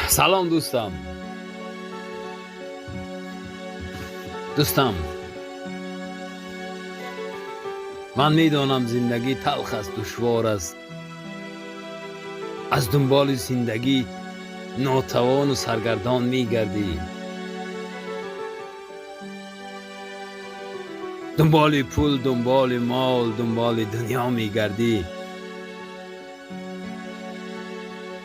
Салом, дӯстам. Дӯстам, ман медонам, зиндагӣ талх аст, душвор аст. Аз дунболи зиндагӣ нотавону саргардон мегардӣ, дунболи пул, дунболи мол, дунболи дунё мегардӣ.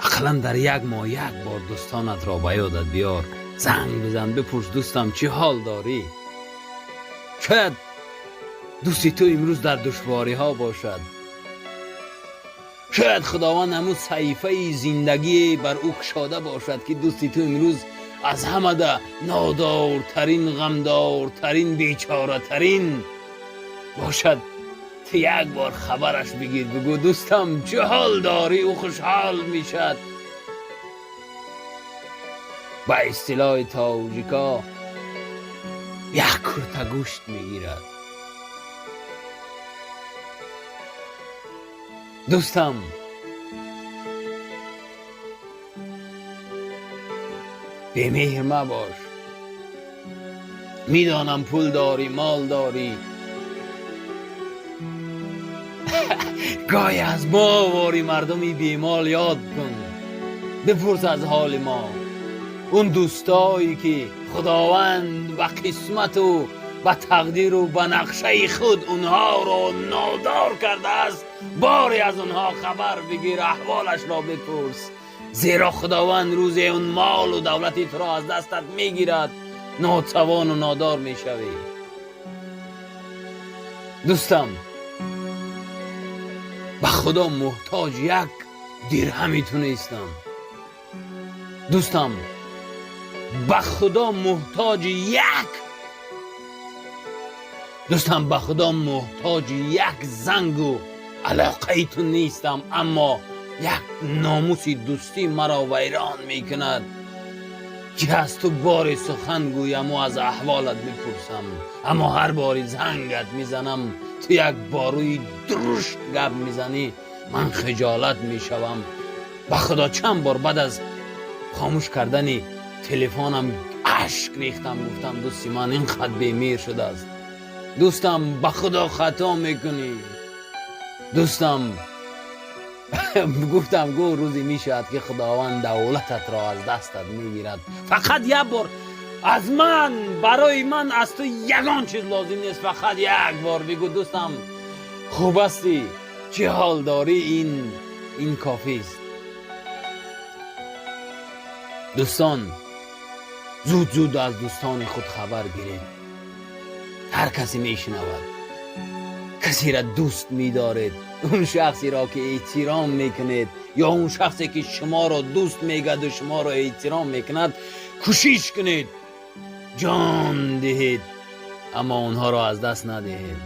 Ақаллан дар як моҳ як бор дӯстонатро ба ёдат биёр, занг бизан, бипурс: «Дӯстам, чӣ ҳол дорӣ?» Шояд дӯсти ту имрӯз дар душвориҳо бошад. Шояд Худованд ҳамун саҳифаи зиндагие бар ӯ кушода бошад, ки дӯсти ту имрӯз аз ҳамада нодортарин, ғамдортарин, бечоратарин бошад. Ту як бор хабараш бигир, бигӯ: «Дӯстам, чӣ ҳол дорӣ?» Ӯ хушҳол мешад. Ба истилоҳи тоҷико, як курта гӯшт мегирад. Дӯстам, бемеҳр мабош. Медонам, пул дорӣ, мол дорӣ. Гоҳе аз мо вори мардуми бемол ёд кун, бипурс аз ҳоли мо. Он дӯстое ки Худованд ба қисмату ба тақдиру ба нақшаи худ онҳоро нодор кардааст, боре аз онҳо хабар бигир, аҳволашро бипурс, зеро Худованд рӯзе он молу давлати туро аз дастат мегирад, нотавону нодор мешавӣ. Дӯстам, ба Худо муҳтоҷ як дирҳами ту нестам. Дӯстам, ба Худо муҳтоҷи як дӯстам, ба Худо муҳтоҷи як зангу алоқаи ту нестам, аммо як номуси дӯстӣ маро вайрон мекунад, ки аз ту боре сухан гӯяму аз аҳволат бипурсам. Аммо ҳар бори зангат мезанам, ту як борӯи дурушт гап мезанӣ, ман хиҷолат мешавам. Ба Худо, чанд бор баъд аз хомӯш кардани телефонам ашк рехтам. Гуфтам: «Дӯсти ман ин қад бемеҳр шудааст». Дӯстам, ба Худо, хато мекунӣ. Дӯстам, гуфтам, гӯ рӯзе мешавад, ки Худованд давлататро аз дастат мегирад. Фақат як бор аз ман, барои ман аз ту ягон чиз лозим нест, фақат як бор бигӯ: «Дӯстам, хуб ҳастӣ? Чӣ ҳол дорӣ?» Ин кофист. Дӯстон, зуд зуд аз дӯстони худ хабар гиред. Ҳар касе мешунавад, касеро дӯст медоред, он шахсеро ки эҳтиром мекунед ё он шахсе ки шуморо дӯст мегаду шуморо эҳтиром мекунад, кӯшиш кунед, ҷон диҳед, аммо онҳоро аз даст надиҳед.